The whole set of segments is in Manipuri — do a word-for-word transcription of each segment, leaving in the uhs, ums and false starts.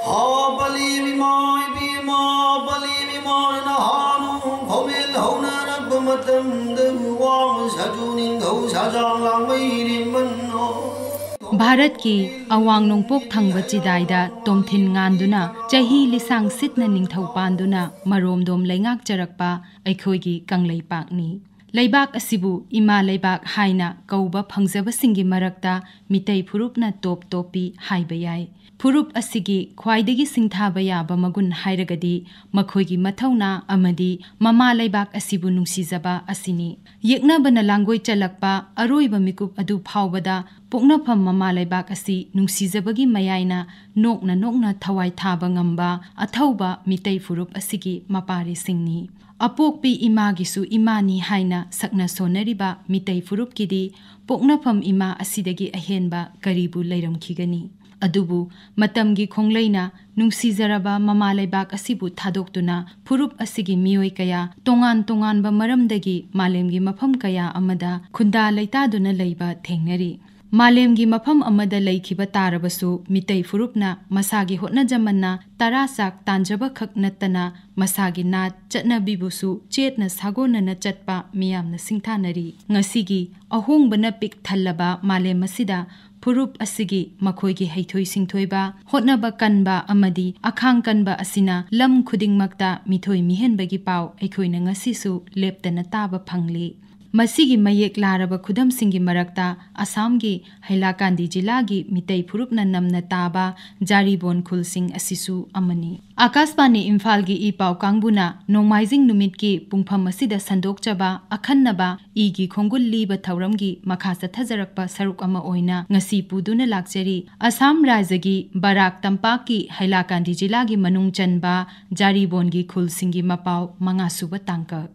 ꯍꯥ ꯄꯂꯦꯝ ꯏꯃꯥ ꯏꯕꯦꯝꯃ, ꯄꯂꯦꯝ ꯏꯃꯥꯅ ꯅꯍꯥꯟ ꯈꯣꯃꯦꯜ ꯍꯧꯅꯔꯛꯄ ꯃꯇꯝꯗ ꯋꯥꯡ ꯁꯥꯖꯨ ꯅꯤꯡꯊꯧ ꯁꯥꯖꯥꯡ ꯂꯥꯡꯃꯩ ꯔꯦꯝꯕꯟ꯫ ꯚꯥꯔꯠꯀꯤ ꯑꯋꯥꯡ ꯅꯣꯡꯄꯣꯛ ꯊꯪꯕ ꯆꯤꯗꯥꯏꯗ ꯇꯣꯝꯊꯤꯟ ꯉꯥꯟꯗꯨꯅ ꯆꯍꯤ ꯂꯤꯁꯥꯡ ꯁꯤꯠꯅ ꯅꯤꯡꯊꯧ ꯄꯥꯟꯗꯨꯅ ꯃꯔꯣꯝꯗꯣꯝ ꯂꯩꯉꯥꯛꯆꯔꯛꯄ ꯑꯩꯈꯣꯏꯒꯤ ꯀꯪꯂꯩꯄꯥꯛꯅꯤ꯫ ꯂꯩꯕꯥꯛ ꯑꯁꯤꯕꯨ ꯏꯃꯥ ꯂꯩꯕꯥꯛ ꯍꯥꯏꯅ ꯀꯧꯕ ꯐꯪꯖꯕꯁꯤꯡꯒꯤ ꯃꯔꯛꯇ ꯃꯤꯇꯩ ꯐꯨꯔꯨꯞꯅ ꯇꯣꯞ ꯇꯣꯞꯄꯤ ꯍꯥꯏꯕ ꯌꯥꯏ꯫ ꯐꯨꯔꯨꯞ ꯑꯁꯤꯒꯤ ꯈ꯭ꯋꯥꯏꯗꯒꯤ ꯁꯤꯡꯊꯥꯕ ꯌꯥꯕ ꯃꯒꯨꯟ ꯍꯥꯏꯔꯒꯗꯤ ꯃꯈꯣꯏꯒꯤ ꯃꯊꯧꯅꯥ ꯑꯃꯗꯤ ꯃꯃꯥ ꯂꯩꯕꯥꯛ ꯑꯁꯤꯕꯨ ꯅꯨꯡꯁꯤꯖꯕ ꯑꯁꯤꯅꯤ꯫ ꯌꯦꯛꯅꯕꯅ ꯂꯥꯡꯒꯣꯏ ꯆꯜꯂꯛꯄ ꯑꯔꯣꯏꯕ ꯃꯤꯀꯨꯞ ꯑꯗꯨ ꯐꯥꯎꯕꯗ ꯄꯣꯛꯅꯐꯝ ꯃꯃꯥ ꯂꯩꯕꯥꯛ ꯑꯁꯤ ꯅꯨꯡꯁꯤꯖꯕꯒꯤ ꯃꯌꯥꯏꯅ ꯅꯣꯛꯅ ꯅꯣꯛꯅ ꯊꯋꯥꯏ ꯊꯥꯕ ꯉꯝꯕ ꯑꯊꯧꯕ ꯃꯤꯇꯩ ꯐꯨꯔꯨꯞ ꯑꯁꯤꯒꯤ ꯃꯄꯥꯔꯤꯁꯤꯡꯅꯤ꯫ ꯑꯄꯣꯛꯄꯤ ꯏꯃꯥꯒꯤꯁꯨ ꯏꯃꯥꯅꯤ ꯍꯥꯏꯅ ꯁꯛꯅ ꯁꯣꯟꯅꯔꯤꯕ ꯃꯤꯇꯩ ꯐꯨꯔꯨꯞꯀꯤꯗꯤ ꯄꯣꯛꯅꯐꯝ ꯏꯃꯥ ꯑꯁꯤꯗꯒꯤ ꯑꯍꯦꯟꯕ ꯀꯔꯤꯕꯨ ꯂꯩꯔꯝꯈꯤꯒꯅꯤ? ꯑꯗꯨꯕꯨ ꯃꯇꯝꯒꯤ ꯈꯣꯡꯂꯩꯅ ꯅꯨꯡꯁꯤꯖꯔꯕ ꯃꯃꯥ ꯂꯩꯕꯥꯛ ꯑꯁꯤꯕꯨ ꯊꯥꯗꯣꯛꯇꯨꯅ ꯐꯨꯔꯨꯞ ꯑꯁꯤꯒꯤ ꯃꯤꯑꯣꯏ ꯀꯌꯥ ꯇꯣꯉꯥꯟ ꯇꯣꯉꯥꯟꯕ ꯃꯔꯝꯗꯒꯤ ꯃꯥꯂꯦꯝꯒꯤ ꯃꯐꯝ ꯀꯌꯥ ꯑꯃꯗ ꯈꯨꯟꯗꯥ ꯂꯩꯇꯥꯗꯨꯅ ꯂꯩꯕ ꯊꯦꯡꯅꯔꯤ꯫ ꯃꯥꯂꯦꯝꯒꯤ ꯃꯐꯝ ꯑꯃꯗ ꯂꯩꯈꯤꯕ ꯇꯥꯔꯕꯁꯨ ꯃꯤꯇꯩ ꯐꯨꯔꯨꯞꯅ ꯃꯁꯥꯒꯤ ꯍꯣꯠꯅꯖꯃꯟꯅ ꯇꯔꯥ ꯆꯥꯛ ꯇꯥꯟꯖꯕ ꯈꯛ ꯅꯠꯇꯅ ꯃꯁꯥꯒꯤ ꯅꯥꯠ ꯆꯠꯅꯕꯤꯕꯨꯁꯨ ꯆꯦꯠꯅ ꯁꯥꯒꯣꯟꯅꯅ ꯆꯠꯄ ꯃꯤꯌꯥꯝꯅ ꯁꯤꯡꯊꯥꯅꯔꯤ꯫ ꯉꯁꯤꯒꯤ ꯑꯍꯣꯡꯕꯅ ꯄꯤꯛ ꯊꯜꯂꯕ ꯃꯥꯂꯦꯝ ꯑꯁꯤꯗ ꯐꯨꯔꯨꯞ ꯑꯁꯤꯒꯤ ꯃꯈꯣꯏꯒꯤ ꯍꯩꯊꯣꯏ ꯁꯤꯡꯊꯣꯏꯕ, ꯍꯣꯠꯅꯕ ꯀꯟꯕ ꯑꯃꯗꯤ ꯑꯈꯥꯡ ꯀꯟꯕ ꯑꯁꯤꯅ ꯂꯝ ꯈꯨꯗꯤꯡꯃꯛꯇ ꯃꯤꯊꯣꯏ ꯃꯤꯍꯦꯟꯕꯒꯤ ꯄꯥꯎ ꯑꯩꯈꯣꯏꯅ ꯉꯁꯤꯁꯨ ꯂꯦꯞꯇꯅ ꯇꯥꯕ ꯐꯪꯂꯤ꯫ ꯃꯁꯤꯒꯤ ꯃꯌꯦꯛ ꯂꯥꯔꯕ ꯈꯨꯗꯝꯁꯤꯡꯒꯤ ꯃꯔꯛꯇ ꯑꯁꯥꯝꯒꯤ ꯍꯩꯂꯥꯀꯥꯟꯗꯤ ꯖꯤꯂꯥꯒꯤ ꯃꯤꯇꯩ ꯐꯨꯔꯨꯞꯅ ꯅꯝꯅ ꯇꯥꯕ ꯖꯥꯔꯤꯕꯣꯟ ꯈꯨꯜꯁꯤꯡ ꯑꯁꯤꯁꯨ ꯑꯃꯅꯤ꯫ ꯑꯀꯥꯁꯕꯥꯅꯤ ꯏꯝꯐꯥꯜꯒꯤ ꯏ ꯄꯥꯎ ꯀꯥꯡꯕꯨꯅ ꯅꯣꯡꯃꯥꯏꯖꯤꯡ ꯅꯨꯃꯤꯠꯀꯤ ꯄꯨꯡꯐꯝ ꯑꯁꯤꯗ ꯁꯟꯗꯣꯛꯆꯕ ꯑꯈꯟꯅꯕ ꯏꯒꯤ ꯈꯣꯡꯒꯨꯜ ꯂꯤꯕ ꯊꯧꯔꯝꯒꯤ ꯃꯈꯥ ꯆꯠꯊꯖꯔꯛꯄ ꯁꯔꯨꯛ ꯑꯃ ꯑꯣꯏꯅ ꯉꯁꯤ ꯄꯨꯗꯨꯅ ꯂꯥꯛꯆꯔꯤ꯫ ꯑꯁꯥꯝ ꯔꯥꯖ꯭ꯌꯒꯤ ꯕꯔꯥꯛ ꯇꯝꯄꯥꯛꯀꯤ ꯍꯩꯂꯥꯀꯥꯟꯗꯤ ꯖꯤꯂꯥꯒꯤ ꯃꯅꯨꯡ ꯆꯟꯕ ꯖꯥꯔꯤꯕꯣꯟꯒꯤ ꯈꯨꯜꯁꯤꯡꯒꯤ ꯃꯄꯥꯎ ꯃꯉꯥꯁꯨꯕ ꯇꯥꯡꯀꯛ꯫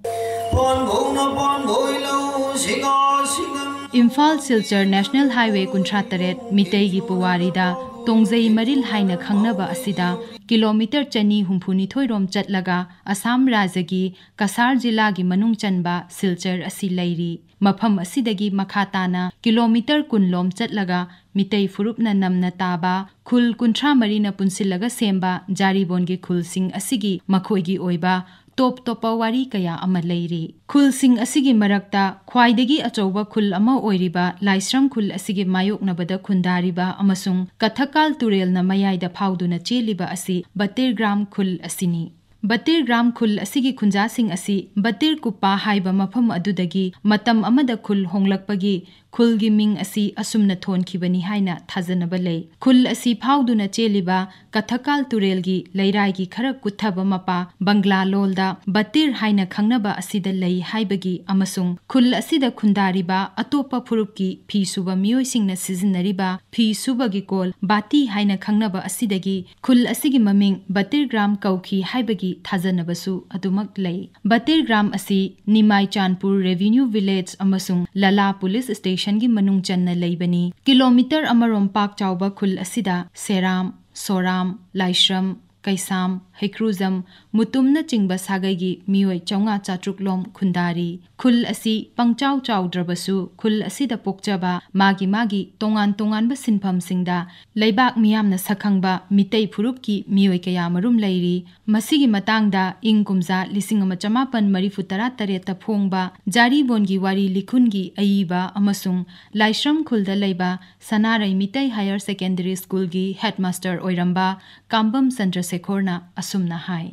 ꯄꯥꯟꯒꯧꯅ ꯄꯥꯟꯒꯣꯏ ꯂꯧ ꯁꯤꯡꯒꯥ ꯁꯤꯡꯒꯝ꯫ ꯏꯝꯐꯥꯜ ꯁꯤꯜꯆꯔ ꯅꯦꯁꯅꯦꯜ ꯍꯥꯏꯋꯦ ꯀꯨꯟꯊ꯭ꯔꯥ ꯇꯔꯦꯠ ꯃꯤꯇꯩꯒꯤ ꯄꯨꯋꯥꯔꯤꯗ ꯇꯣꯡꯖꯩ ꯃꯔꯤꯜ ꯍꯥꯏꯅ ꯈꯪꯅꯕ ꯑꯁꯤꯗ ꯀꯤꯂꯣꯃꯤꯇꯔ ꯆꯅꯤ ꯍꯨꯝꯐꯨ ꯅꯤꯊꯣꯏ ꯔꯣꯝ ꯆꯠꯂꯒ ꯑꯁꯥꯝ ꯔꯥꯖ꯭ꯌꯒꯤ ꯀꯁꯥꯔ ꯖꯤꯂꯥꯒꯤ ꯃꯅꯨꯡ ꯆꯟꯕ ꯁꯤꯜꯆꯔ ꯑꯁꯤ ꯂꯩꯔꯤ꯫ ꯃꯐꯝ ꯑꯁꯤꯗꯒꯤ ꯃꯈꯥ ꯇꯥꯅ ꯀꯤꯂꯣꯃꯤꯇꯔ ꯀꯨꯟ ꯂꯣꯝ ꯆꯠꯂꯒ ꯃꯤꯇꯩ ꯐꯨꯔꯨꯞꯅ ꯅꯝꯅ ꯇꯥꯕ ꯈꯨꯜ ꯀꯨꯟꯊ꯭ꯔꯥ ꯃꯔꯤꯅ ꯄꯨꯟꯁꯤꯜꯂꯒ ꯁꯦꯝꯕ ꯖꯥꯔꯤꯕꯣꯟꯒꯤ ꯈꯨꯜꯁꯤꯡ ꯑꯁꯤꯒꯤ ꯃꯈꯣꯏꯒꯤ ꯑꯣꯏꯕ ꯇꯣꯞ ꯇꯣꯞꯄ ꯋꯥꯔꯤ ꯀꯌꯥ ꯑꯃ ꯂꯩꯔꯤ꯫ ꯈꯨꯜꯁꯤꯡ ꯑꯁꯤꯒꯤ ꯃꯔꯛꯇ ꯈ꯭ꯋꯥꯏꯗꯒꯤ ꯑꯆꯧꯕ ꯈꯨꯜ ꯑꯃ ꯑꯣꯏꯔꯤꯕ ꯂꯥꯏꯁ꯭ꯔꯝ ꯈꯨꯜ ꯑꯁꯤꯒꯤ ꯃꯥꯌꯣꯛꯅꯕꯗ ꯈꯨꯟꯗꯥꯔꯤꯕ ꯑꯃꯁꯨꯡ ꯀꯊꯀꯥꯜ ꯇꯨꯔꯦꯜꯅ ꯃꯌꯥꯏꯗ ꯐꯥꯎꯗꯨꯅ ꯆꯦꯜꯂꯤꯕ ꯑꯁꯤ ꯕꯇꯤꯔꯒ꯭ꯔꯥꯝ ꯈꯨꯜ ꯑꯁꯤꯅꯤ꯫ ꯕꯇꯤꯔꯒ꯭ꯔꯥꯝ ꯈꯨꯜ ꯑꯁꯤꯒꯤ ꯈꯨꯟꯖꯥꯁꯤꯡ ꯑꯁꯤ ꯕꯇꯤꯔ ꯀꯨꯞꯄꯥ ꯍꯥꯏꯕ ꯃꯐꯝ ꯑꯗꯨꯗꯒꯤ ꯃꯇꯝ ꯑꯃꯗ ꯈꯨꯜ ꯍꯣꯡꯂꯛꯄꯒꯤ ꯈꯨꯜꯒꯤ ꯃꯤꯡ ꯑꯁꯤ ꯑꯁꯨꯝꯅ ꯊꯣꯟꯈꯤꯕꯅꯤ ꯍꯥꯏꯅ ꯊꯥꯖꯅꯕ ꯂꯩ꯫ ꯈꯨꯜ ꯑꯁꯤ ꯐꯥꯎꯗꯨꯅ ꯆꯦꯜꯂꯤꯕ ꯀꯊꯀꯥꯜ ꯇꯨꯔꯦꯜꯒꯤ ꯂꯩꯔꯥꯏꯒꯤ ꯈꯔ ꯀꯨꯠꯊꯕ ꯃꯄꯥ ꯕꯪꯒ꯭ꯂꯥ ꯂꯣꯜꯗ ꯕꯇꯤꯔ ꯍꯥꯏꯅ ꯈꯪꯅꯕ ꯑꯁꯤꯗ ꯂꯩ ꯍꯥꯏꯕꯒꯤ ꯑꯃꯁꯨꯡ ꯈꯨꯜ ꯑꯁꯤꯗ ꯈꯨꯟꯗꯥꯔꯤꯕ ꯑꯇꯣꯞꯄ ꯐꯨꯔꯨꯞꯀꯤ ꯐꯤ ꯁꯨꯕ ꯃꯤꯑꯣꯏꯁꯤꯡꯅ ꯁꯤꯖꯤꯟꯅꯔꯤꯕ ꯐꯤ ꯁꯨꯕꯒꯤ ꯀꯣꯜ ꯕꯥꯇꯤ ꯍꯥꯏꯅ ꯈꯪꯅꯕ ꯑꯁꯤꯗꯒꯤ ꯈꯨꯜ ꯑꯁꯤꯒꯤ ꯃꯃꯤꯡ ꯕꯇꯤꯔꯒ꯭ꯔꯥꯝ ꯀꯧꯈꯤ ꯍꯥꯏꯕꯒꯤ ꯊꯥꯖꯅꯕꯁꯨ ꯑꯗꯨꯃꯛ ꯂꯩ꯫ ꯕꯇꯤꯔꯒ꯭ꯔꯥꯝ ꯑꯁꯤ ꯅꯤꯃꯥꯏ ꯆꯥꯟꯄꯨꯔ ꯔꯦꯚꯤꯅ꯭ꯌꯨ ꯚꯤꯂꯦꯖ ꯑꯃꯁꯨꯡ ꯂꯂꯥ ꯄꯨꯂꯤꯁ ꯁ꯭ꯇꯦꯁꯟꯒꯤ ꯃꯅꯨꯡ ꯆꯟꯅ ꯂꯩꯕꯅꯤ꯫ ꯀꯤꯂꯣꯃꯤꯇꯔ ꯑꯃꯔꯣꯝ ꯄꯥꯛ ꯆꯥꯎꯕ ꯈꯨꯜ ꯑꯁꯤꯗ ꯁꯦꯔꯥꯝ, ꯁꯣꯔꯥꯝ, ꯂꯥꯏꯁ꯭ꯔꯝ, ꯀꯩꯁꯥꯝ, ꯍꯩꯀ꯭ꯔꯨꯖꯝ, ꯃꯨꯇꯨꯝꯅꯆꯤꯡꯕ ꯁꯥꯒꯩꯒꯤ ꯃꯤꯑꯣꯏ ꯆꯥꯝꯃꯉꯥ ꯆꯥꯇ꯭ꯔꯨꯛ ꯂꯣꯝ ꯈꯨꯟꯗꯥꯔꯤ꯫ ꯈꯨꯜ ꯑꯁꯤ ꯄꯪꯆꯥꯎ ꯆꯥꯎꯗ꯭ꯔꯕꯁꯨ ꯈꯨꯜ ꯑꯁꯤꯗ ꯄꯣꯛꯆꯕ ꯃꯥꯒꯤ ꯃꯥꯒꯤ ꯇꯣꯉꯥꯟ ꯇꯣꯉꯥꯟꯕ ꯁꯤꯟꯐꯝꯁꯤꯡꯗ ꯂꯩꯕꯥꯛ ꯃꯤꯌꯥꯝꯅ ꯁꯛꯈꯪꯕ ꯃꯤꯇꯩ ꯐꯨꯔꯨꯞꯀꯤ ꯃꯤꯑꯣꯏ ꯀꯌꯥꯃꯔꯨꯝ ꯂꯩꯔꯤ꯫ ꯃꯁꯤꯒꯤ ꯃꯇꯥꯡꯗ ꯏꯪ ꯀꯨꯝꯖꯥ ꯂꯤꯁꯤꯡ ꯑꯃ ꯆꯃꯥꯄꯟ ꯃꯔꯤꯐꯨ ꯇꯔꯥ ꯇꯔꯦꯠꯇ ꯐꯣꯡꯕ ꯖꯥꯔꯤꯕꯣꯟꯒꯤ ꯋꯥꯔꯤ ꯂꯤꯈꯨꯟꯒꯤ ꯑꯏꯕ ꯑꯃꯁꯨꯡ ꯂꯥꯏꯁ꯭ꯔꯝ ꯈꯨꯜꯗ ꯂꯩꯕ ꯁꯅꯥꯔꯩ ꯃꯤꯇꯩ ꯍꯥꯌꯔ ꯁꯦꯀꯦꯟꯗꯔꯤ ꯁ꯭ꯀꯨꯜꯒꯤ ꯍꯦꯗꯃꯥꯁꯇꯔ ꯑꯣꯏꯔꯝꯕ ꯀꯥꯝꯕꯝ ꯆꯟꯗ꯭ꯔꯁꯦꯈꯣꯔꯅ ꯑꯁꯨꯝꯅ ꯍꯥꯏ꯫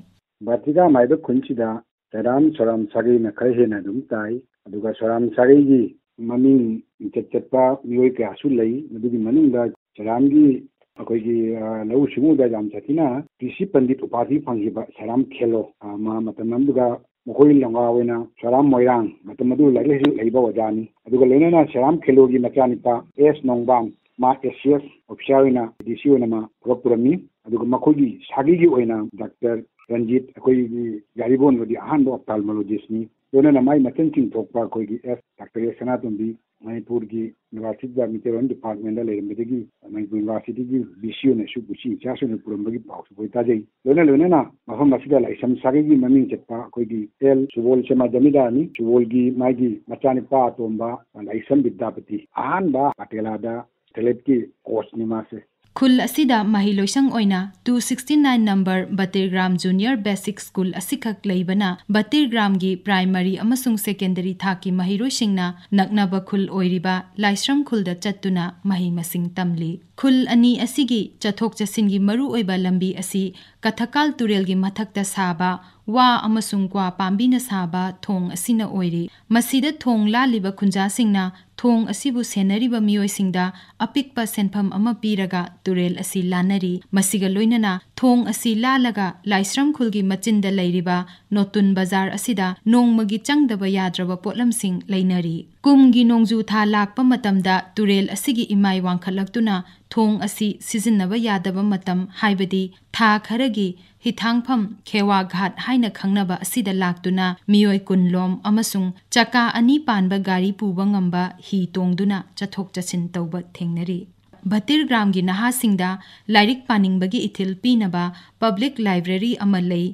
ꯕꯥꯇꯤꯔꯒ꯭ꯔꯥꯝ ꯍꯥꯏꯕ ꯈꯨꯟꯁꯤꯗ ꯁꯦꯔꯥꯝ, ꯁꯣꯔꯥꯝ ꯁꯥꯒꯩꯅ ꯈꯔ ꯍꯦꯟꯅ ꯑꯗꯨꯝ ꯇꯥꯏ꯫ ꯑꯗꯨꯒ ꯁꯣꯔꯥꯝ ꯁꯥꯒꯩꯒꯤ ꯃꯃꯤꯡ ꯃꯤꯡꯆꯠ ꯆꯠꯄ ꯃꯤꯑꯣꯏ ꯀꯌꯥꯁꯨ ꯂꯩ꯫ ꯃꯗꯨꯒꯤ ꯃꯅꯨꯡꯗ ꯁꯦꯔꯥꯝꯒꯤ ꯑꯩꯈꯣꯏꯒꯤ, ꯑ, ꯂꯧꯎ ꯁꯤꯡꯎꯗ ꯌꯥꯝ ꯁꯥꯊꯤꯅ ꯀ꯭ꯔꯤꯁꯤ ꯄꯟꯗꯤꯠ ꯎꯄꯥꯙꯤ ꯐꯪꯈꯤꯕ ꯁꯦꯔꯥꯝ ꯈꯦꯂꯣ, ꯑ, ꯃꯥ ꯃꯇꯝ ꯑꯃꯗꯨꯗ ꯃꯈꯣꯏ ꯂꯪꯒꯥ ꯑꯣꯏꯅ ꯁꯣꯔꯥꯝ ꯃꯣꯏꯔꯥꯡ, ꯃꯇꯝ ꯑꯗꯨ ꯂꯥꯏꯔꯤꯛ ꯂꯥꯏꯁꯨ ꯍꯩꯕ ꯑꯣꯖꯥꯅꯤ꯫ ꯑꯗꯨꯒ ꯂꯣꯏꯅꯅ ꯁꯦꯔꯥꯝ ꯈꯦꯂꯣꯒꯤ ꯃꯆꯥꯅꯨꯄꯥ ꯑꯦꯁ ꯅꯣꯡꯕꯥꯟ, ꯃꯥ ꯑꯦ ꯁꯤ ꯑꯦꯁ ꯑꯣꯐꯤꯁꯥꯔ ꯑꯣꯏꯅ ꯗꯤ ꯁꯤ ꯑꯣꯏꯅ ꯃꯥ ꯊꯕꯛ ꯄꯨꯔꯝꯃꯤ꯫ ꯑꯗꯨꯒ ꯃꯈꯣꯏꯒꯤ ꯁꯥꯒꯩꯒꯤ ꯑꯣꯏꯅ ꯗꯥꯛꯇꯔ ꯔꯟꯖꯤꯠ, ꯑꯩꯈꯣꯏꯒꯤ ꯌꯥꯔꯤꯕꯣꯟꯕꯗꯤ ꯑꯍꯥꯟꯕ ꯑꯣꯞꯊꯥꯜꯃꯣꯂꯣꯖꯤꯁ꯭ꯠꯅꯤ꯫ ꯂꯣꯏꯅꯅ ꯃꯥꯏ ꯃꯆꯟꯁꯤꯡ ꯊꯣꯛꯄ ꯑꯩꯈꯣꯏꯒꯤ ꯑꯦꯁ ꯗꯥꯛꯇꯔ ꯑꯦꯁ ꯁꯅꯥꯇꯣꯝꯕꯤ, ꯃꯅꯤꯄꯨꯔꯒꯤ ꯌꯨꯅꯤꯚꯔꯁꯤꯇꯤꯗ ꯃꯤꯇꯩꯔꯣꯟ ꯗꯤꯄꯥꯔꯠꯃꯦꯟꯗ ꯂꯩꯔꯝꯕꯗꯒꯤ ꯃꯅꯤꯄꯨꯔ ꯌꯨꯅꯤꯚꯔꯁꯤꯇꯤꯒꯤ ꯚꯤ ꯁꯤ ꯑꯣꯏꯅꯁꯨ ꯄꯨꯟꯁꯤ ꯏꯆꯥꯁꯨ ꯑꯣꯏꯅ ꯄꯨꯔꯝꯕꯒꯤ ꯄꯥꯎꯁꯨ ꯑꯩꯈꯣꯏ ꯇꯥꯖꯩ꯫ ꯂꯣꯏꯅ ꯂꯣꯏꯅꯅ ꯃꯐꯝ ꯑꯁꯤꯗ ꯂꯥꯏꯁ꯭ꯔꯝ ꯁꯥꯒꯩꯒꯤ ꯃꯃꯤꯡ ꯆꯠꯄ ꯑꯩꯈꯣꯏꯒꯤ ꯑꯦꯜ ꯁꯨꯕꯣꯜ ꯁꯦꯃꯥ ꯖꯃꯤꯗꯥꯔꯅꯤ꯫ ꯁꯨꯕꯣꯜꯒꯤ ꯃꯥꯒꯤ ꯃꯆꯥꯅꯤꯄꯥ ꯑꯇꯣꯝꯕ ꯂꯥꯏꯁ꯭ꯔꯝ ꯕꯤꯗ꯭ꯌꯥꯄꯇꯤ ꯑꯍꯥꯟꯕ ꯄꯇꯦꯂꯥꯗ ꯊꯦꯂꯦꯠꯀꯤ ꯀꯣꯆꯅꯤ ꯃꯥꯁꯦ꯫ ꯈꯨꯜ ꯑꯁꯤꯗ ꯃꯍꯩ ꯂꯣꯏꯁꯪ ꯑꯣꯏꯅ two sixty nine number Batirgram junior basic school ꯑꯁꯤꯈꯛ ꯂꯩꯕꯅ ꯕꯇꯤꯔꯒ꯭ꯔꯥꯝꯒꯤ ꯄ꯭ꯔꯥꯏꯃꯔꯤ ꯑꯃꯁꯨꯡ ꯁꯦꯀꯦꯟꯗꯔꯤ ꯊꯥꯛꯀꯤ ꯃꯍꯩꯔꯣꯏꯁꯤꯡꯅ ꯅꯛꯅꯕ ꯈꯨꯜ ꯑꯣꯏꯔꯤꯕ ꯂꯥꯏꯁ꯭ꯔꯝ ꯈꯨꯜꯗ ꯆꯠꯇꯨꯅ ꯃꯍꯩ ꯃꯁꯤꯡ ꯇꯝꯂꯤ꯫ ꯈꯨꯜ ꯑꯅꯤ ꯑꯁꯤꯒꯤ ꯆꯠꯊꯣꯛ ꯆꯠꯁꯤꯟꯒꯤ ꯃꯔꯨꯑꯣꯏꯕ ꯂꯝꯕꯤ ꯑꯁꯤ ꯀꯊꯀꯥꯜ ꯇꯨꯔꯦꯜꯒꯤ ꯃꯊꯛꯇ ꯁꯥꯕ ꯋꯥ ꯑꯃꯁꯨꯡ ꯀ꯭ꯋꯥ ꯄꯥꯝꯕꯤꯅ ꯁꯥꯕ ꯊꯣꯡ ꯑꯁꯤꯅ ꯑꯣꯏꯔꯤ꯫ ꯃꯁꯤꯗ ꯊꯣꯡ ꯂꯥꯜꯂꯤꯕ ꯈꯨꯟꯖꯥꯁꯤꯡꯅ ꯊꯣꯡ ꯑꯁꯤꯕꯨ ꯁꯦꯟꯅꯔꯤꯕ ꯃꯤꯑꯣꯏꯁꯤꯡꯗ ꯑꯄꯤꯛꯄ ꯁꯦꯟꯐꯝ ꯑꯃ ꯄꯤꯔꯒ ꯇꯨꯔꯦꯜ ꯑꯁꯤ ꯂꯥꯟꯅꯔꯤ꯫ ꯃꯁꯤꯒ ꯂꯣꯏꯅꯅ ꯊꯣꯡ ꯑꯁꯤ ꯂꯥꯜꯂꯒ ꯂꯥꯏꯁ꯭ꯔꯝ ꯈꯨꯜꯒꯤ ꯃꯆꯤꯟꯗ ꯂꯩꯔꯤꯕ ꯅꯣꯇꯨꯟ ꯕꯖꯥꯔ ꯑꯁꯤꯗ ꯅꯣꯡꯃꯒꯤ ꯆꯪꯗꯕ ꯌꯥꯗ꯭ꯔꯕ ꯄꯣꯠꯂꯝꯁꯤꯡ ꯂꯩꯅꯔꯤ꯫ ꯀꯨꯝꯒꯤ ꯅꯣꯡꯖꯨ ꯊꯥ ꯂꯥꯛꯄ ꯃꯇꯝꯗ ꯇꯨꯔꯦꯜ ꯑꯁꯤꯒꯤ ꯏꯃꯥꯏ ꯋꯥꯡꯈꯠꯂꯛꯇꯨꯅ ꯊꯣꯡ ꯑꯁꯤ ꯁꯤꯖꯤꯟꯅꯕ ꯌꯥꯗꯕ ꯃꯇꯝ, ꯍꯥꯏꯕꯗꯤ ꯊꯥ ꯈꯔꯒꯤ ꯍꯤꯊꯥꯡꯐꯝ ꯈꯦꯋꯥ ꯘꯥꯠ ꯍꯥꯏꯅ ꯈꯪꯅꯕ ꯑꯁꯤꯗ ꯂꯥꯛꯇꯨꯅ ꯃꯤꯑꯣꯏ ꯀꯨꯟ ꯂꯣꯝ ꯑꯃꯁꯨꯡ ꯆꯀꯥ ꯑꯅꯤ ꯄꯥꯟꯕ ꯒꯥꯔꯤ ꯄꯨꯕ ꯉꯝꯕ ꯍꯤ ꯇꯣꯡꯗꯨꯅ ꯆꯠꯊꯣꯛ ꯆꯠꯁꯤꯟ ꯇꯧꯕ ꯊꯦꯡꯅꯔꯤ꯫ ꯚꯇꯤꯔꯒ꯭ꯔꯥꯝꯒꯤ ꯅꯍꯥꯁꯤꯡꯗ ꯂꯥꯏꯔꯤꯛ ꯄꯥꯅꯤꯡꯕꯒꯤ ꯏꯊꯤꯜ ꯄꯤꯅꯕ ꯄꯕ꯭ꯂꯤꯛ ꯂꯥꯏꯕ꯭ꯔꯦꯔꯤ ꯑꯃ ꯂꯩ꯫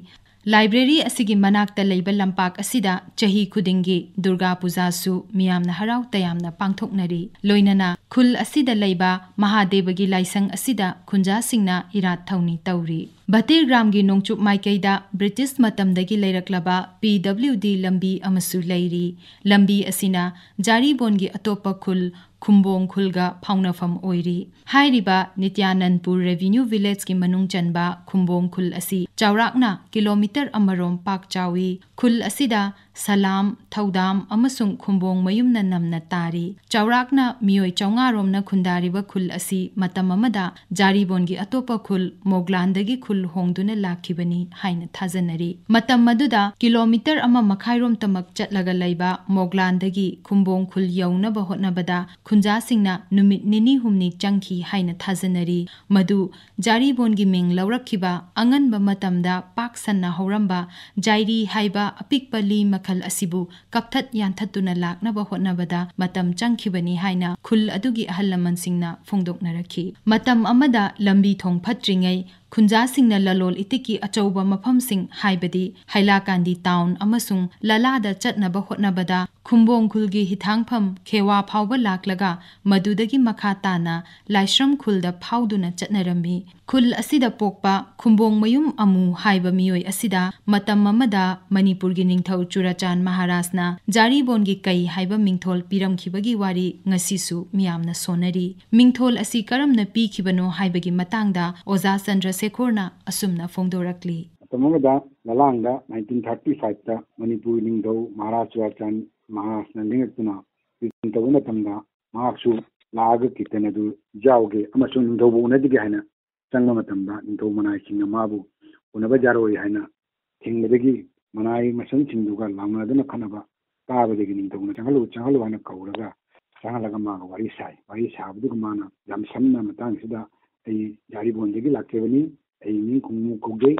ꯂꯥꯏꯕ꯭ꯔꯦꯔꯤ ꯑꯁꯤꯒꯤ ꯃꯅꯥꯛꯇ ꯂꯩꯕ ꯂꯝꯄꯥꯛ ꯑꯁꯤꯗ ꯆꯍꯤ ꯈꯨꯗꯤꯡꯒꯤ ꯗꯨꯔꯒꯥ ꯄꯨꯖꯥꯁꯨ ꯃꯤꯌꯥꯝꯅ ꯍꯔꯥꯎ ꯇꯌꯥꯝꯅ ꯄꯥꯡꯊꯣꯛꯅꯔꯤ꯫ ꯂꯣꯏꯅꯅ ꯈꯨꯜ ꯑꯁꯤꯗ ꯂꯩꯕ ꯃꯍꯥꯗꯦꯕꯒꯤ ꯂꯥꯏꯁꯪ ꯑꯁꯤꯗ ꯈꯨꯟꯖꯥꯁꯤꯡꯅ ꯏꯔꯥꯠ ꯊꯧꯅꯤ ꯇꯧꯔꯤ꯫ ꯚꯇꯤꯔꯒ꯭ꯔꯥꯝꯒꯤ ꯅꯣꯡꯆꯨꯞ ꯃꯥꯏꯀꯩꯗ ꯕ꯭ꯔꯤꯇꯤꯁ ꯃꯇꯝꯗꯒꯤ ꯂꯩꯔꯛꯂꯕ ꯄꯤ ꯗꯕ꯭ꯂꯤꯎ ꯗꯤ ꯂꯝꯕꯤ ꯑꯃꯁꯨ ꯂꯩꯔꯤ꯫ ꯂꯝꯕꯤ ꯑꯁꯤꯅ ꯖꯥꯔꯤꯕꯣꯟꯒꯤ ꯑꯇꯣꯞꯄ ꯈꯨꯜ ꯈꯨꯝꯕꯣꯡ ꯈꯨꯜꯒ ꯐꯥꯎꯅꯐꯝ ꯑꯣꯏꯔꯤ꯫ ꯍꯥꯏꯔꯤꯕ ꯅꯤꯇ꯭ꯌꯥꯅꯟꯗꯄꯨꯔ ꯔꯦꯚꯤꯅ꯭ꯌꯨ ꯚꯤꯂꯦꯖꯀꯤ ꯃꯅꯨꯡ ꯆꯟꯕ ꯈꯨꯝꯕꯣꯡ ꯈꯨꯜ ꯑꯁꯤ ꯆꯥꯎꯔꯥꯛꯅ ꯀꯤꯂꯣꯃꯤꯇꯔ ꯑꯃꯔꯣꯝ ꯄꯥꯛ ꯆꯥꯎꯏ꯫ ꯈꯨꯜ ꯑꯁꯤꯗ ꯁꯂꯥꯝ, ꯊꯧꯗꯥꯝ ꯑꯃꯁꯨꯡ ꯈꯨꯝꯕꯣꯡ ꯃꯌꯨꯝꯅ ꯅꯝꯅ ꯇꯥꯔꯤ꯫ ꯆꯥꯎꯔꯥꯛꯅ ꯃꯤꯑꯣꯏ ꯆꯥꯝꯃꯉꯥ ꯔꯣꯝꯅ ꯈꯨꯟꯗꯥꯔꯤꯕ ꯈꯨꯜ ꯑꯁꯤ ꯃꯇꯝ ꯑꯃꯗ ꯖꯥꯔꯤꯕꯣꯟꯒꯤ ꯑꯇꯣꯞꯄ ꯈꯨꯜ ꯃꯣꯒ꯭ꯂꯥꯟꯗꯒꯤ ꯈꯨꯜ ꯍꯣꯡꯗꯨꯅ ꯂꯥꯛꯈꯤꯕꯅꯤ ꯍꯥꯏꯅ ꯊꯥꯖꯅꯔꯤ꯫ ꯃꯇꯝ ꯑꯗꯨꯗ ꯀꯤꯂꯣꯃꯤꯇꯔ ꯑꯃ ꯃꯈꯥꯏꯔꯣꯝꯇꯃꯛ ꯆꯠꯂꯒ ꯂꯩꯕ ꯃꯣꯒ꯭ꯂꯥꯟꯗꯒꯤ ꯈꯨꯝꯕꯣꯡ ꯈꯨꯜ ꯌꯧꯅꯕ ꯍꯣꯠꯅꯕꯗ ꯈꯨꯟꯖꯥꯁꯤꯡꯅ ꯅꯨꯃꯤꯠ ꯅꯤꯅꯤ ꯍꯨꯝꯅꯤ ꯆꯪꯈꯤ ꯍꯥꯏꯅ ꯊꯥꯖꯅꯔꯤ꯫ ꯃꯗꯨ ꯖꯥꯔꯤꯕꯣꯟꯒꯤ ꯃꯤꯡ ꯂꯧꯔꯛꯈꯤꯕ ꯑꯉꯟꯕ ꯃꯇꯝꯗ ꯄꯥꯛ ꯁꯟꯅ ꯍꯧꯔꯝꯕ ꯖꯥꯏꯔꯤ ꯍꯥꯏꯕ ꯑꯄꯤꯛꯄ ꯂꯤ ꯃꯈꯜ ꯑꯁꯤꯕꯨ ꯀꯛꯊꯠ ꯌꯥꯟꯊꯠꯇꯨꯅ ꯂꯥꯛꯅꯕ ꯍꯣꯠꯅꯕꯗ ꯃꯇꯝ ꯆꯪꯈꯤꯕꯅꯤ ꯍꯥꯏꯅ ꯈꯨꯜ ꯑꯗꯨꯒꯤ ꯑꯍꯜ ꯂꯃꯟꯁꯤꯡꯅ ꯐꯣꯡꯗꯣꯛꯅꯔꯛꯈꯤ꯫ ꯃꯇꯝ ꯑꯃꯗ ꯂꯝꯕꯤ ꯊꯣꯡ ꯐꯠꯇ꯭ꯔꯤꯉꯩ ꯈꯨꯟꯖꯥꯁꯤꯡꯅ ꯂꯂꯣꯜ ꯏꯇꯤꯛꯀꯤ ꯑꯆꯧꯕ ꯃꯐꯝꯁꯤꯡ ꯍꯥꯏꯕꯗꯤ ꯍꯩꯂꯥꯀꯥꯟꯗꯤ ꯇꯥꯎꯟ ꯑꯃꯁꯨꯡ ꯂꯂꯥꯗ ꯆꯠꯅꯕ ꯍꯣꯠꯅꯕꯗ ꯈꯨꯝꯕꯣꯡ ꯈꯨꯜꯒꯤ ꯍꯤꯊꯥꯡꯐꯝ ꯈꯦꯋꯥ ꯐꯥꯎꯕ ꯂꯥꯛꯂꯒ ꯃꯗꯨꯗꯒꯤ ꯃꯈꯥ ꯇꯥꯅ ꯂꯥꯏꯁ꯭ꯔꯝ ꯈꯨꯜꯗ ꯐꯥꯎꯗꯨꯅ ꯆꯠꯅꯔꯝꯃꯤ꯫ ꯈꯨꯜ ꯑꯁꯤꯗ ꯄꯣꯛꯄ ꯈꯨꯝꯕꯣꯡ ꯃꯌꯨꯝ ꯑꯃꯨ ꯍꯥꯏꯕ ꯃꯤꯑꯣꯏ ꯑꯁꯤꯗ ꯃꯇꯝ ꯑꯃꯗ ꯃꯅꯤꯄꯨꯔꯒꯤ ꯅꯤꯡꯊꯧ ꯆꯨꯔꯥꯆꯥꯟ ꯃꯍꯥꯔꯥꯖꯅ ꯖꯥꯔꯤꯕꯣꯟꯒꯤ ꯀꯩ ꯍꯥꯏꯕ ꯃꯤꯡꯊꯣꯜ ꯄꯤꯔꯝꯈꯤꯕꯒꯤ ꯋꯥꯔꯤ ꯉꯁꯤꯁꯨ ꯃꯤꯌꯥꯝꯅ ꯁꯣꯟꯅꯔꯤ꯫ ꯃꯤꯡꯊꯣꯜ ꯑꯁꯤ ꯀꯔꯝꯅ ꯄꯤꯈꯤꯕꯅꯣ ꯍꯥꯏꯕꯒꯤ ꯃꯇꯥꯡꯗ ꯑꯣꯖꯥ ꯆꯟꯗ꯭ꯔꯁꯦꯈꯣꯔꯅ ꯑꯁꯨꯝꯅ ꯐꯣꯡꯗꯣꯔꯛꯂꯤ꯫ ꯃꯇꯝ ꯑꯃꯗ ꯂꯂꯥꯡꯗ ꯅꯥꯏꯟꯇꯤꯟ ꯊꯥꯔꯇꯤ ꯐꯥꯏꯚꯇ ꯃꯅꯤꯄꯨꯔꯒꯤ ꯅꯤꯡꯊꯧ ꯃꯍꯥꯔꯥꯖ ꯆꯨꯔꯥꯆꯥꯟ ꯃꯍꯥꯔꯥꯖꯅ ꯂꯤꯡꯉꯛꯇꯨꯅ ꯄꯤꯛꯅꯤꯛ ꯇꯧꯕ ꯃꯇꯝꯗ ꯃꯍꯥꯛꯁꯨ ꯂꯥꯛꯑꯒ ꯀꯤꯔꯇꯟ ꯑꯗꯨ ꯌꯥꯎꯒꯦ ꯑꯃꯁꯨꯡ ꯅꯤꯡꯊꯧꯕꯨ ꯎꯅꯖꯒꯦ ꯍꯥꯏꯅ ꯆꯪꯕ ꯃꯇꯝꯗ ꯅꯤꯡꯊꯧ ꯃꯅꯥꯏꯁꯤꯡꯅ ꯃꯥꯕꯨ ꯎꯅꯕ ꯌꯥꯔꯣꯏ ꯍꯥꯏꯅ ꯊꯤꯡꯕꯗꯒꯤ ꯃꯅꯥꯏ ꯃꯁꯦꯟꯁꯤꯡꯗꯨꯒ ꯂꯥꯎꯅꯗꯨꯅ ꯈꯠꯅꯕ ꯇꯥꯕꯗꯒꯤ ꯅꯤꯡꯊꯧꯅ "ꯆꯪꯍꯜꯂꯨ, ꯆꯪꯍꯜꯂꯨ" ꯍꯥꯏꯅ ꯀꯧꯔꯒ ꯆꯪꯍꯜꯂꯒ ꯃꯥꯒ ꯋꯥꯔꯤ ꯁꯥꯏ꯫ ꯋꯥꯔꯤ ꯁꯥꯕꯗꯨꯒ ꯃꯥꯅ ꯌꯥꯝ ꯁꯝꯅ ꯃꯇꯥꯡꯁꯤꯗ "ꯑꯩ ꯖꯥꯔꯤꯕꯣꯟꯗꯒꯤ ꯂꯥꯛꯆꯕꯅꯤ, ꯑꯩ ꯃꯤꯡ ꯈꯨꯝꯕꯣꯡ ꯀꯧꯖꯩ,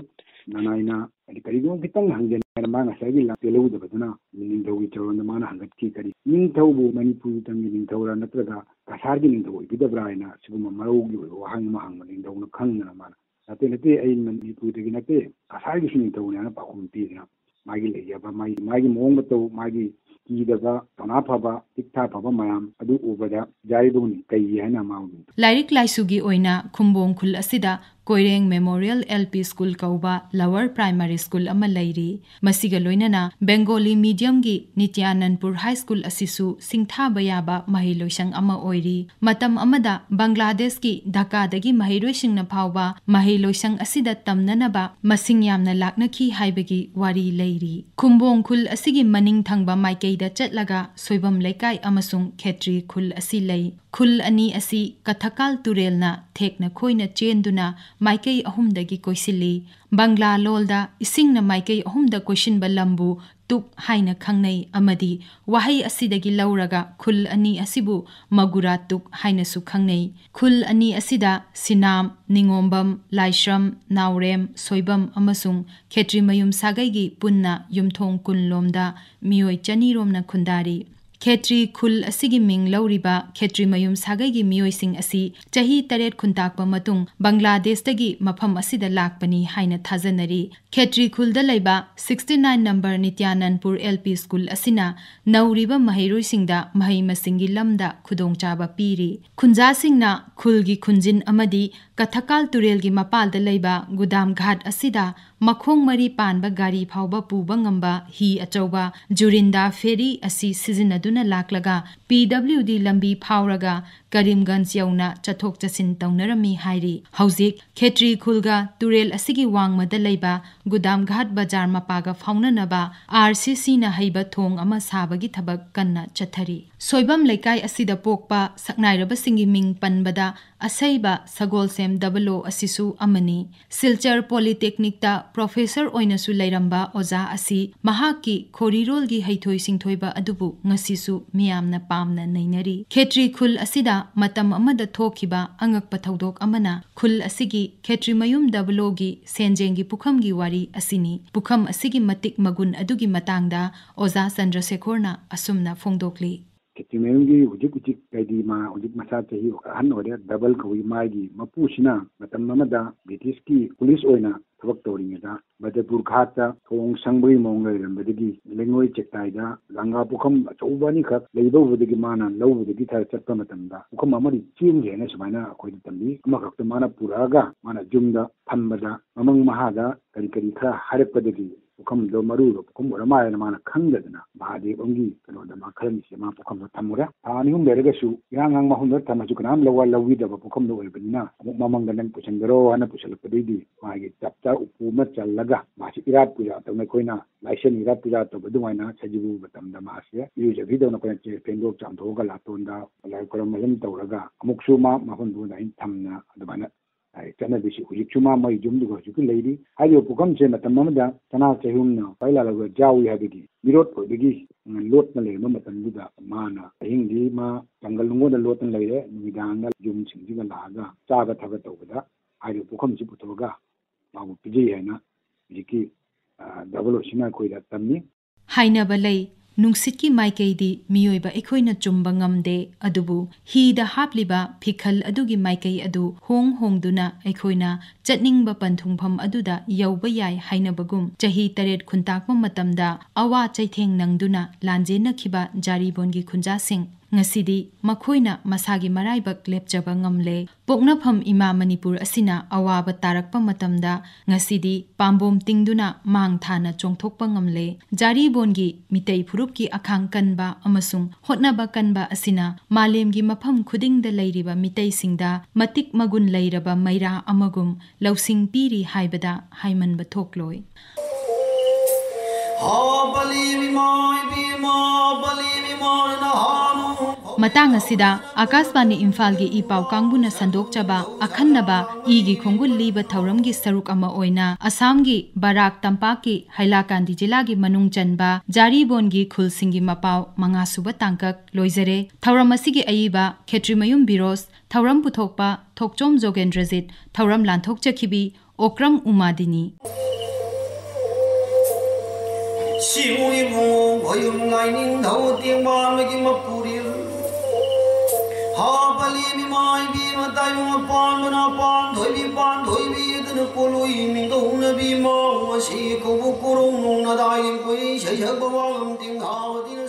ꯅꯅꯥꯏꯅ ꯍꯥꯏꯗꯤ ꯀꯔꯤꯒꯨꯝꯕ ꯈꯤꯇꯪ ꯍꯪꯖꯅꯤꯡꯉꯥꯏꯅ" ꯃꯥꯅ ꯉꯁꯥꯏꯒꯤ ꯂꯥꯛ ꯄꯦꯜꯍꯧꯗꯕꯗꯨꯅ ꯅꯤꯡꯊꯧꯒꯤ ꯆꯔꯣꯟꯗ ꯃꯥꯅ ꯍꯪꯒꯠꯈꯤ, "ꯀꯔꯤ ꯅꯤꯡꯊꯧꯕꯨ ꯃꯅꯤꯄꯨꯔꯒꯤ ꯅꯤꯡꯊꯧꯔꯥ ꯅꯠꯇ꯭ꯔꯒ ꯀꯁꯥꯔꯒꯤ ꯅꯤꯡꯊꯧ ꯑꯣꯏꯕꯤꯗꯕ꯭ꯔꯥ?" ꯍꯥꯏꯅ ꯁꯤꯒꯨꯝꯕ ꯃꯔꯧꯒꯤ ꯑꯣꯏꯕ ꯋꯥꯍꯪ ꯑꯃ ꯍꯪꯕ ꯅꯤꯡꯊꯧꯅ ꯈꯪꯗꯅ ꯃꯥꯅ "ꯅꯠꯇꯦ, ꯅꯠꯇꯦ, ꯑꯩ ꯃꯅꯤꯄꯨꯔꯗꯒꯤ ꯅꯠꯇꯦ, ꯀꯁꯥꯔꯒꯤꯁꯨ ꯅꯤꯡꯊꯧꯅꯤ" ꯍꯥꯏꯅ ꯄꯥꯎꯈꯨꯝ ꯄꯤꯗꯅ ꯃꯥꯒꯤ ꯂꯩꯖꯕ, ꯃꯥꯒꯤ, ꯃꯥꯒꯤ ꯃꯑꯣꯡ ꯃꯇꯧ, ꯃꯥꯒꯤ ꯀꯤꯗꯕ, ꯊꯧꯅꯥ ꯐꯕ, ꯊꯤꯛ ꯊꯥ ꯐꯕ ꯃꯌꯥꯝ ꯑꯗꯨ ꯎꯕꯗ ꯖꯥꯔꯤꯕꯣꯟ ꯀꯩ ꯍꯥꯏꯅ ꯃꯥꯕꯨ ꯂꯥꯏꯔꯤꯛ ꯂꯥꯏꯁꯨꯒꯤ ꯑꯣꯏꯅ ꯈꯨꯝꯕꯣꯡ ꯈꯨꯜ ꯑꯁꯤꯗ Koireng memorial L P school ꯀꯧꯕ ꯂꯋꯔ ꯄ꯭ꯔꯥꯏꯃꯔꯤ ꯁ꯭ꯀꯨꯜ ꯑꯃ ꯂꯩꯔꯤ꯫ ꯃꯁꯤꯒ ꯂꯣꯏꯅꯅ ꯕꯦꯡꯒꯣꯂꯤ ꯃꯤꯗꯤꯌꯝꯒꯤ ꯅꯤꯇ꯭ꯌꯥꯅꯟꯄꯨꯔ ꯍꯥꯏ ꯁ꯭ꯀꯨꯜ ꯑꯁꯤꯁꯨ ꯁꯤꯡꯊꯥꯕ ꯌꯥꯕ ꯃꯍꯩ ꯂꯣꯏꯁꯪ ꯑꯃ ꯑꯣꯏꯔꯤ꯫ ꯃꯇꯝ ꯑꯃꯗ ꯕꯪꯒ꯭ꯂꯥꯗꯦꯁꯀꯤ ꯙꯥꯀꯥꯗꯒꯤ ꯃꯍꯩꯔꯣꯏꯁꯤꯡꯅ ꯐꯥꯎꯕ ꯃꯍꯩ ꯂꯣꯏꯁꯪ ꯑꯁꯤꯗ ꯇꯝꯅꯅꯕ ꯃꯁꯤꯡ ꯌꯥꯝꯅ ꯂꯥꯛꯅꯈꯤ ꯍꯥꯏꯕꯒꯤ ꯋꯥꯔꯤ ꯂꯩꯔꯤ꯫ ꯈꯨꯝꯕꯣꯡ ꯈꯨꯜ ꯑꯁꯤꯒꯤ ꯃꯅꯤꯡ ꯊꯪꯕ ꯃꯥꯏꯀꯩꯗ ꯆꯠꯂꯒ ꯁꯣꯏꯕꯝ ꯂꯩꯀꯥꯏ ꯑꯃꯁꯨꯡ ꯈꯦꯇ꯭ꯔꯤ ꯈꯨꯜ ꯑꯁꯤ ꯂꯩ꯫ ꯈꯨꯜ ꯑꯅꯤ ꯑꯁꯤ ꯀꯊꯀꯥꯜ ꯇꯨꯔꯦꯜꯅ ꯊꯦꯛꯅ ꯈꯣꯏꯅ ꯆꯦꯟꯗꯨꯅ ꯃꯥꯏꯀꯩ ꯑꯍꯨꯝꯗꯒꯤ ꯀꯣꯏꯁꯤꯜꯂꯤ꯫ ꯕꯪꯒ꯭ꯂꯥ ꯂꯣꯜꯗ ꯏꯁꯤꯡꯅ ꯃꯥꯏꯀꯩ ꯑꯍꯨꯝꯗ ꯀꯣꯏꯁꯤꯟꯕ ꯂꯝꯕꯨ ꯇꯨꯛ ꯍꯥꯏꯅ ꯈꯪꯅꯩ ꯑꯃꯗꯤ ꯋꯥꯍꯩ ꯑꯁꯤꯗꯒꯤ ꯂꯧꯔꯒ ꯈꯨꯜ ꯑꯅꯤ ꯑꯁꯤꯕꯨ ꯃꯒꯨꯔꯥ ꯇꯨꯛ ꯍꯥꯏꯅꯁꯨ ꯈꯪꯅꯩ꯫ ꯈꯨꯜ ꯑꯅꯤ ꯑꯁꯤꯗ ꯁꯤꯅꯥꯝ, ꯅꯤꯉꯣꯝꯕꯝ, ꯂꯥꯏꯁ꯭ꯔꯝ, ꯅꯥꯎꯔꯦꯝ, ꯁꯣꯏꯕꯝ ꯑꯃꯁꯨꯡ ꯈꯦꯇ꯭ꯔꯤꯃꯌꯨꯝ ꯁꯥꯒꯩꯒꯤ ꯄꯨꯟꯅ ꯌꯨꯝꯊꯣꯡ ꯀꯨꯟ ꯂꯣꯝꯗ ꯃꯤꯑꯣꯏ ꯆꯅꯤ ꯔꯣꯝꯅ ꯈꯨꯟꯗꯥꯔꯤ꯫ ꯈꯦꯇ꯭ꯔꯤ ꯈꯨꯜ ꯑꯁꯤꯒꯤ ꯃꯤꯡ ꯂꯧꯔꯤꯕ ꯈꯦꯇ꯭ꯔꯤꯃꯌꯨꯝ ꯁꯥꯒꯩꯒꯤ ꯃꯤꯑꯣꯏꯁꯤꯡ ꯑꯁꯤ ꯆꯍꯤ ꯇꯔꯦꯠ ꯈꯨꯟꯇꯥꯛꯄ ꯃꯇꯨꯡ ꯕꯪꯒ꯭ꯂꯥꯗꯦꯁꯇꯒꯤ ꯃꯐꯝ ꯑꯁꯤꯗ ꯂꯥꯛꯄꯅꯤ ꯍꯥꯏꯅ ꯊꯥꯖꯅꯔꯤ꯫ ꯈꯦꯇ꯭ꯔꯤ ꯈꯨꯜꯗ ꯂꯩꯕ sixty nine number ꯅꯤꯇ꯭ꯌꯥꯅꯟꯄꯨꯔ L P school ꯑꯁꯤꯅ ꯅꯧꯔꯤꯕ ꯃꯍꯩꯔꯣꯏꯁꯤꯡꯗ ꯃꯍꯩ ꯃꯁꯤꯡꯒꯤ ꯂꯝꯗ ꯈꯨꯗꯣꯡꯆꯥꯕ ꯄꯤꯔꯤ꯫ ꯈꯨꯟꯖꯥꯁꯤꯡꯅ ꯈꯨꯜꯒꯤ ꯈꯨꯟꯖꯤꯟ ꯑꯃꯗꯤ ꯀꯊꯀꯥꯜ ꯇꯨꯔꯦꯜꯒꯤ ꯃꯄꯥꯜꯗ ꯂꯩꯕ ꯒꯨꯗꯥꯝ ꯘꯥꯠ ꯑꯁꯤꯗ ꯃꯈꯣꯡ ꯃꯔꯤ ꯄꯥꯟꯕ ꯒꯥꯔꯤ ꯐꯥꯎꯕ ꯄꯨꯕ ꯉꯝꯕ ꯍꯤ ꯑꯆꯧꯕ ꯖꯨꯔꯤꯟꯗꯥ ꯐꯦꯔꯤ ꯑꯁꯤ ꯁꯤꯖꯤꯟꯅꯗꯨꯅ ꯂꯥꯛꯂꯒ P W D ꯂꯝꯕꯤ ꯐꯥꯎꯔꯒ ꯀꯔꯤꯝꯒꯟꯖ ꯌꯧꯅ ꯆꯠꯊꯣꯛ ꯆꯠꯁꯤꯟ ꯇꯧꯅꯔꯝꯃꯤ ꯍꯥꯏꯔꯤ꯫ ꯍꯧꯖꯤꯛ ꯈꯦꯇ꯭ꯔꯤ ꯈꯨꯜꯒ ꯇꯨꯔꯦꯜ ꯑꯁꯤꯒꯤ ꯋꯥꯡꯃꯗ ꯂꯩꯕ ꯒꯨꯗꯥꯝ ꯘꯥꯠ ꯕꯖꯥꯔ ꯃꯄꯥꯒ ꯐꯥꯎꯅꯅꯕ R C Cꯅ ꯍꯩꯕ ꯊꯣꯡ ꯑꯃ ꯁꯥꯕꯒꯤ ꯊꯕꯛ ꯀꯟꯅ ꯆꯠꯊꯔꯤ꯫ ꯁꯣꯏꯕꯝ ꯂꯩꯀꯥꯏ ꯑꯁꯤꯗ ꯄꯣꯛꯄ ꯁꯛꯅꯥꯏꯔꯕꯁꯤꯡꯒꯤ ꯃꯤꯡ ꯄꯟꯕꯗ ꯑꯁꯩꯕ ꯁꯒꯣꯜꯁꯦꯝ ꯗꯕꯂꯣ ꯑꯁꯤꯁꯨ ꯑꯃꯅꯤ꯫ ꯁꯤꯜꯆꯔ ꯄꯣꯂꯤꯇꯦꯛꯅꯤꯛꯇ ꯄ꯭ꯔꯣꯐꯦꯁꯔ ꯑꯣꯏꯅꯁꯨ ꯂꯩꯔꯝꯕ ꯑꯣꯖꯥ ꯑꯁꯤ ꯃꯍꯥꯛꯀꯤ ꯈꯣꯔꯤꯔꯣꯜꯒꯤ ꯍꯩꯊꯣꯏ ꯁꯤꯡꯊꯣꯏꯕ ꯑꯗꯨꯕꯨ ꯉꯁꯤꯁꯨ ꯃꯤꯌꯥꯝꯅ ꯄꯥꯝꯅ ꯅꯩꯅꯔꯤ꯫ ꯈꯦꯇ꯭ꯔꯤ ꯈꯨꯜ ꯑꯁꯤꯗ ꯃꯇꯝ ꯑꯃꯗ ꯊꯣꯛꯈꯤꯕ ꯑꯉꯛꯄ ꯊꯧꯗꯣꯛ ꯑꯃꯅ ꯈꯨꯜ ꯑꯁꯤꯒꯤ ꯈꯦꯇ꯭ꯔꯤꯃꯌꯨꯝ ꯗꯕꯂꯣꯒꯤ ꯁꯦꯟꯖꯦꯡꯒꯤ ꯄꯨꯈꯝꯒꯤ ꯋꯥꯔꯤ ꯑꯁꯤꯅꯤ꯫ ꯄꯨꯈꯝ ꯑꯁꯤꯒꯤ ꯃꯇꯤꯛ ꯃꯒꯨꯟ ꯑꯗꯨꯒꯤ ꯃꯇꯥꯡꯗ ꯑꯣꯖꯥ ꯆꯟꯗ꯭ꯔꯁꯦꯈꯣꯔꯅ ꯑꯁꯨꯝꯅ ꯐꯣꯡꯗꯣꯛꯂꯤ꯫ ꯈꯦꯇ꯭ꯔꯤꯃꯌꯨꯝꯒꯤ ꯍꯧꯖꯤꯛ ꯍꯧꯖꯤꯛ ꯍꯥꯏꯗꯤ ꯃꯥ ꯍꯧꯖꯤꯛ ꯃꯁꯥ ꯆꯍꯤ ꯑꯍꯟ ꯑꯣꯏꯔꯦ, ꯗꯕꯜ ꯀꯧꯏ꯫ ꯃꯥꯒꯤ ꯃꯄꯨꯁꯤꯅ ꯃꯇꯝ ꯑꯃꯗ ꯕ꯭ꯔꯤꯇꯤꯁꯀꯤ ꯄꯨꯂꯤꯁ ꯑꯣꯏꯅ ꯊꯕꯛ ꯇꯧꯔꯤꯉꯩꯗ ꯕꯗꯔꯄꯨꯔ ꯘꯥꯠꯇ ꯊꯣꯡ ꯁꯪꯕꯒꯤ ꯃꯑꯣꯡ ꯂꯩꯔꯝꯕꯗꯒꯤ ꯂꯩꯉꯣꯏ ꯆꯦꯛꯇꯥꯏꯗ ꯂꯪꯒꯥ ꯄꯨꯈꯝ ꯑꯆꯧꯕ ꯑꯅꯤꯈꯛ ꯂꯩꯕ ꯎꯕꯗꯒꯤ ꯃꯥꯅ ꯂꯧꯕꯗꯒꯤ ꯊꯥꯔ ꯆꯠꯄ ꯃꯇꯝꯗ ꯄꯨꯈꯝ ꯑꯃꯗꯤ ꯆꯦꯟꯈꯤ ꯍꯥꯏꯅ ꯁꯨꯃꯥꯏꯅ ꯑꯩꯈꯣꯏꯗ ꯇꯝꯕꯤ꯫ ꯑꯃꯈꯛꯇ ꯃꯥꯅ ꯄꯨꯔꯛꯑꯒ ꯃꯥꯅ ꯌꯨꯝꯗ ꯊꯝꯕꯗ ꯃꯃꯪ ꯃꯍꯥꯗ ꯀꯔꯤ ꯀꯔꯤ ꯈꯔ ꯍꯥꯏꯔꯛꯄꯗꯒꯤ ꯄꯨꯈꯝꯗꯣ ꯃꯔꯨ ꯑꯣꯏꯕ ꯄꯨꯈꯝ ꯑꯣꯏꯔ ꯃꯥꯜꯂꯦꯅ ꯃꯥꯅ ꯈꯪꯗꯗꯅ ꯃꯍꯥꯗꯦꯕ ꯑꯃꯒꯤ ꯀꯩꯅꯣꯗ ꯃꯥ ꯈꯜꯂꯝꯃꯤꯁꯦ ꯃꯥ ꯄꯨꯈꯝꯗꯣ ꯊꯝꯃꯨꯔꯦ꯫ ꯊꯥ ꯑꯅꯤ ꯑꯍꯨꯝ ꯂꯩꯔꯒꯁꯨ ꯏꯔꯥꯡ ꯉꯥꯡ ꯃꯐꯝꯗ ꯊꯝꯃꯁꯨ ꯀꯅꯥꯝ ꯂꯧꯋ ꯂꯧꯕꯤꯗꯕ ꯄꯨꯈꯝꯗꯣ ꯑꯣꯏꯕꯅꯤꯅ ꯑꯃꯨꯛ ꯃꯃꯪꯗ ꯅꯪ ꯄꯨꯁꯤꯟꯈꯔꯣ ꯍꯥꯏꯅ ꯄꯨꯁꯤꯜꯂꯛꯄꯗꯩꯗꯤ ꯃꯥꯒꯤ ꯆꯞ ꯆꯥ ꯎꯄꯨ ꯑꯃ ꯆꯜꯂꯒ ꯃꯥꯁꯤ ꯏꯔꯥꯠ ꯄꯨꯖꯥ ꯇꯧꯅ ꯑꯩꯈꯣꯏꯅ ꯂꯥꯏꯁꯦꯟ ꯏꯔꯥꯠ ꯄꯨꯖꯥ ꯇꯧꯕ ꯑꯗꯨꯃꯥꯏꯅ ꯁꯖꯤꯕꯨ ꯃꯇꯝꯗ ꯃꯥꯁꯦ ꯏꯔꯨꯖꯕꯤꯗꯧꯅ ꯑꯩꯈꯣꯏꯅ ꯆꯦ ꯐꯦꯡꯗꯣꯛ ꯆꯥꯝꯊꯣꯛꯑꯒ ꯂꯥꯇꯣꯟꯗ ꯂꯥꯏ ꯈꯨꯔꯨꯝ ꯑꯗꯨꯝ ꯇꯧꯔꯒ ꯑꯃꯨꯛꯁꯨ ꯃꯥ ꯃꯐꯝꯗꯨꯗ ꯑꯩꯅ ꯊꯝꯅ ꯑꯗꯨꯃꯥꯏꯅ ꯍꯥꯏ, ꯆꯠꯅꯕꯤꯁꯤ ꯍꯧꯖꯤꯛꯁꯨ ꯃꯥ ꯃꯣꯏ ꯌꯨꯝꯗꯨꯒ ꯍꯧꯖꯤꯛꯁꯨ ꯂꯩꯔꯤ꯫ ꯍꯥꯏꯔꯤꯕ ꯄꯨꯈꯝꯁꯦ ꯃꯇꯝ ꯑꯃꯗ ꯁꯅꯥ ꯆꯍꯨꯝꯅ ꯈ꯭ꯋꯥꯏ ꯂꯥꯜꯂꯕ ꯖꯥꯎꯏ ꯍꯥꯏꯕꯒꯤ ꯃꯤꯔꯣꯠ ꯑꯣꯏꯕꯒꯤ ꯂꯣꯠꯅ ꯂꯩꯔꯝꯕ ꯃꯇꯝꯗꯨꯗ ꯃꯥꯅ ꯑꯍꯤꯡꯗꯤ ꯃꯥ ꯖꯪꯒꯜ ꯅꯨꯡꯒꯣꯟꯗ ꯂꯣꯠꯇꯅ ꯂꯩꯔꯦ꯫ ꯅꯨꯃꯤꯗꯥꯡꯗ ꯌꯨꯝꯁꯤꯡꯁꯤꯒ ꯂꯥꯛꯑꯒ ꯆꯥꯕ ꯊꯛꯄ ꯇꯧꯕꯗ ꯍꯥꯏꯔꯤꯕ ꯄꯨꯈꯝꯁꯤ ꯄꯨꯊꯣꯛꯑꯒ ꯃꯥꯕꯨ ꯄꯤꯖꯩ ꯍꯥꯏꯅ ꯍꯧꯖꯤꯛꯀꯤ, ꯑ, ꯗꯕꯜ ꯑꯣꯁꯤꯅ ꯑꯩꯈꯣꯏꯗ ꯇꯝꯃꯤ꯫ ꯍꯥꯏꯅꯕ ꯂꯩ, ꯅꯨꯡꯁꯤꯠꯀꯤ ꯃꯥꯏꯀꯩꯗꯤ ꯃꯤꯑꯣꯏꯕ ꯑꯩꯈꯣꯏꯅ ꯆꯨꯝꯕ ꯉꯝꯗꯦ, ꯑꯗꯨꯕꯨ ꯍꯤꯗ ꯍꯥꯞꯂꯤꯕ ꯐꯤꯈꯜ ꯑꯗꯨꯒꯤ ꯃꯥꯏꯀꯩ ꯑꯗꯨ ꯍꯣꯡ ꯍꯣꯡꯗꯨꯅ ꯑꯩꯈꯣꯏꯅ ꯆꯠꯅꯤꯡꯕ ꯄꯟꯊꯨꯡꯐꯝ ꯑꯗꯨꯗ ꯌꯧꯕ ꯌꯥꯏ ꯍꯥꯏꯅꯕꯒꯨꯝ, ꯆꯍꯤ ꯇꯔꯦꯠ ꯈꯨꯟꯇꯥꯛꯄ ꯃꯇꯝꯗ ꯑꯋꯥ ꯆꯩꯊꯦꯡ ꯅꯪꯗꯨꯅ ꯂꯥꯟꯖꯦꯟꯅꯈꯤꯕ ꯖꯥꯔꯤꯕꯣꯟꯒꯤ ꯈꯨꯟꯖꯥꯁꯤꯡ ꯉꯁꯤꯗꯤ ꯃꯈꯣꯏꯅ ꯃꯁꯥꯒꯤ ꯃꯔꯥꯏꯕꯛ ꯂꯦꯞꯆꯕ ꯉꯝꯂꯦ꯫ ꯄꯣꯛꯅꯐꯝ ꯏꯃꯥ ꯃꯅꯤꯄꯨꯔ ꯑꯁꯤꯅ ꯑꯋꯥꯕ ꯇꯥꯔꯛꯄ ꯃꯇꯝꯗ ꯉꯁꯤꯗꯤ ꯄꯥꯝꯕꯣꯝ ꯇꯤꯡꯗꯨꯅ ꯃꯥꯡ ꯊꯥꯅ ꯆꯣꯡꯊꯣꯛꯄ ꯉꯝꯂꯦ꯫ ꯖꯥꯔꯤꯕꯣꯟꯒꯤ ꯃꯤꯇꯩ ꯐꯨꯔꯨꯞꯀꯤ ꯑꯈꯥꯡ ꯀꯟꯕ ꯑꯃꯁꯨꯡ ꯍꯣꯠꯅꯕ ꯀꯟꯕ ꯑꯁꯤꯅ ꯃꯥꯂꯦꯝꯒꯤ ꯃꯐꯝ ꯈꯨꯗꯤꯡꯗ ꯂꯩꯔꯤꯕ ꯃꯤꯇꯩꯁꯤꯡꯗ ꯃꯇꯤꯛ ꯃꯒꯨꯟ ꯂꯩꯔꯕ ꯃꯩꯔꯥ ꯑꯃꯒꯨꯝ ꯂꯧꯁꯤꯡ ꯄꯤꯔꯤ ꯍꯥꯏꯕꯗ ꯍꯥꯏꯃꯟꯕ ꯊꯣꯛꯂꯣꯏ꯫ ꯃꯇꯥꯡ ꯑꯁꯤꯗ ꯑꯀꯥꯁꯕꯥꯅꯤ ꯏꯝꯐꯥꯜꯒꯤ ꯏ ꯄꯥꯎ ꯀꯥꯡꯕꯨꯅ ꯁꯟꯗꯣꯛꯆꯕ ꯑꯈꯟꯅꯕ ꯏꯒꯤ ꯈꯣꯡꯒꯨꯜ ꯂꯤꯕ ꯊꯧꯔꯝꯒꯤ ꯁꯔꯨꯛ ꯑꯃ ꯑꯣꯏꯅ ꯑꯁꯥꯝꯒꯤ ꯕꯔꯥꯛ ꯇꯝꯄꯥꯛꯀꯤ ꯍꯥꯏꯂꯥꯀꯥꯟꯗꯤ ꯖꯤꯂꯥꯒꯤ ꯃꯅꯨꯡ ꯆꯟꯕ ꯖꯥꯔꯤꯕꯣꯟꯒꯤ ꯈꯨꯜꯁꯤꯡꯒꯤ ꯃꯄꯥꯎ ꯃꯉꯥ ꯁꯨꯕ ꯇꯥꯡꯀꯛ ꯂꯣꯏꯖꯔꯦ꯫ ꯊꯧꯔꯝ ꯑꯁꯤꯒꯤ ꯑꯏꯕ ꯈꯦꯇ꯭ꯔꯤꯃꯌꯨꯝ ꯕꯤꯔꯣꯁ, ꯊꯧꯔꯝ ꯄꯨꯊꯣꯛꯄ ꯊꯣꯛꯆꯣꯝ ꯖꯣꯒꯦꯟꯗ꯭ꯔꯖꯤꯠ, ꯊꯧꯔꯝ ꯂꯥꯟꯊꯣꯛꯆꯈꯤꯕꯤ ꯑꯣꯀ꯭ꯔꯝ ꯎꯃꯥꯗꯤꯅꯤ꯫ ꯁꯤꯕꯨ ꯏꯕꯨꯡꯉꯣ ꯈꯣꯌꯨꯝ ꯂꯥꯏꯅꯤꯡꯊꯧ ꯇꯦꯡꯕꯥꯟꯕꯒꯤ ꯃꯄꯨꯔꯤ꯫ ꯍꯥ ꯄꯂꯤ ꯃꯤꯃꯥꯏꯕꯤ ꯃꯇꯥꯏꯕ ꯃꯄꯥꯟꯕꯅ ꯄꯥꯟꯊꯣꯏꯕꯤ ꯄꯥꯟꯊꯣꯏꯕꯤ ꯑꯗꯨꯅ ꯀꯣꯂꯨꯏ ꯃꯤꯡꯗꯧꯅꯕꯤ ꯃꯥꯎ ꯃꯁꯤ ꯀꯧꯕ ꯀꯣꯔꯧ ꯅꯣꯡꯅꯗꯥꯏ ꯀꯨꯏ ꯁꯩꯁꯛꯄ ꯋꯥꯉꯝ ꯇꯤꯡꯊꯥꯕꯗꯤꯅ